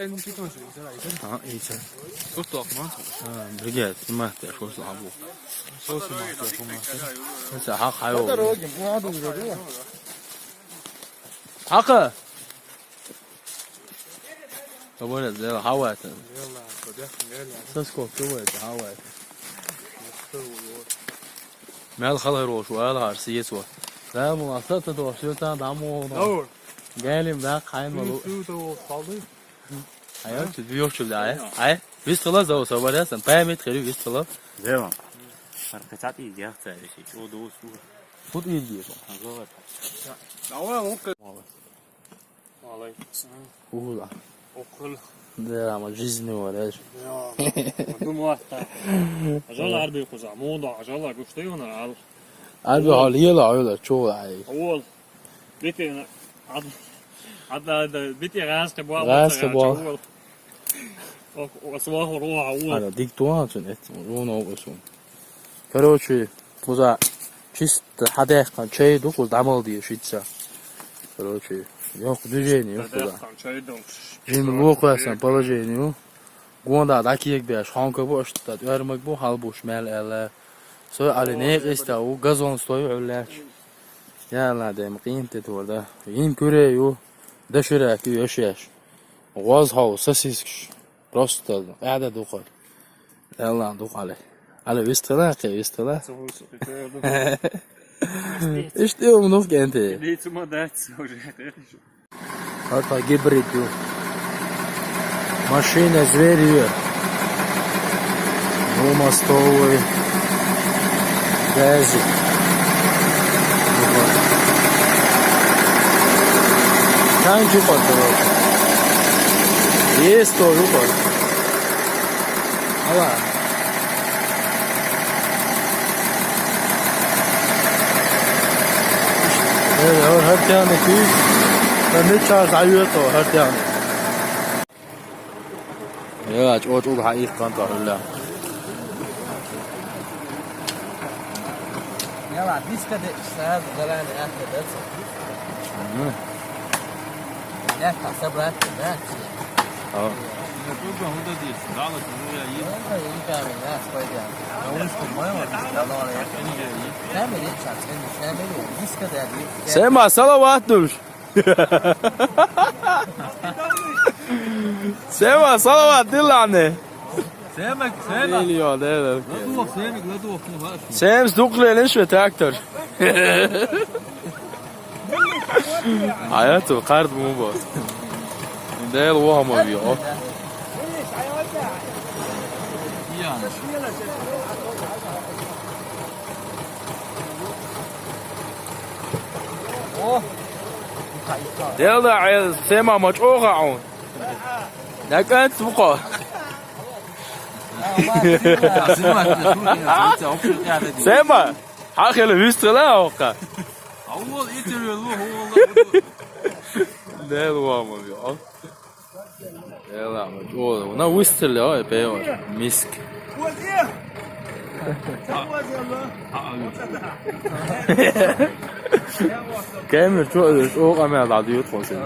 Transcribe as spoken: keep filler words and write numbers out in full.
А, и це. Тут так, ма? А, бригад, снимать, я шо слабо. Шо снимать, я шо мать? Це ха хайо. По дороге, ну, надо уже, да? Ака! Говорят, да, хавает. Соско, кого это, хавает. Мел халай рош, вал хар, сиес ва. Да, му, аса та то, всё там, да, му, да. Галим, да, хайм, малу. Всё, всё, то, халды. Ай, чё, бьёшь, чё, да, ай? Ай? Вистала, зову, собарясан, память, хери, вистала. Зева. Аркасат и дяхта, если чё, до услуга. Тут и иди, что. Ага, вот. Давай, лука. Алайкум салам. Ула. Окул. Да, ма жизнь не варишь. Я, думаю, так. Ажал арби куза, мода, ажал арби, что его на ал. Арби хал ела, ела, чё, ай. Ол. Бите, ад, ад, ад, бите, газ, ты бал, газ, ты бал. Ол. О, о, сваху, руа, ол. Ана, диктуан, сон, эт, он, он, сон. Короче, куза, чисто хадайхан чай ду, куз дамал ди, шица. Короче, ёх движение, ёх куза. Хадайхан чай ду. Жин лук васан положение. Гонда да киек беш, ханка бу, аш да, өрмөг бу, хал буш, мел эле. Сой али не иста, у газон стой, улляч. Я ла, дем, къин те турда. Ин кюре ю, да шира кю, ёшеш. Гъоз хау, сосискш. Просто, ада духал. Эллан духале. Али вистала, ке вистала. Иште умнув кенте. Иди цума дать уже. Это гибрид, ю. Машина зверь, ю. Ну, мостовой. Газик. Танчи подорог. Есть тоже упор. Ала. Э, ор хартяны күй. Да не час аюто хартяны. Я, чё, чё, ха, их кантар, ла. Яла, диска де, сразу заранее это, да, всё. Мгм. Я так собрать, да, всё. А. Ну, тут же вот здесь, да, вот, ну, я еду. Ну, и камень, да, спойдя. Потому что мы вот, да, ну, я не еду. Камень, я сейчас, камень, камень, диска, да, диска. Сема, салават, душ. Сема, салават, дилане. Сема, Сема. Миллион, да, да. Ладух, Сема, ладух, ну, ваш. Сема, сдукле, лишь трактор. А я то карт мумба. Дел вама вио. О. Дел да, э, Сема, мачо гаун. Да, кэнт буко. Сема, хахел вистала ока. Авол интервью лу, авол. Дел вама вио. Ела, о, на выстеле, о, пева, миск. Кемер, чё, о, камера да дают, хосен.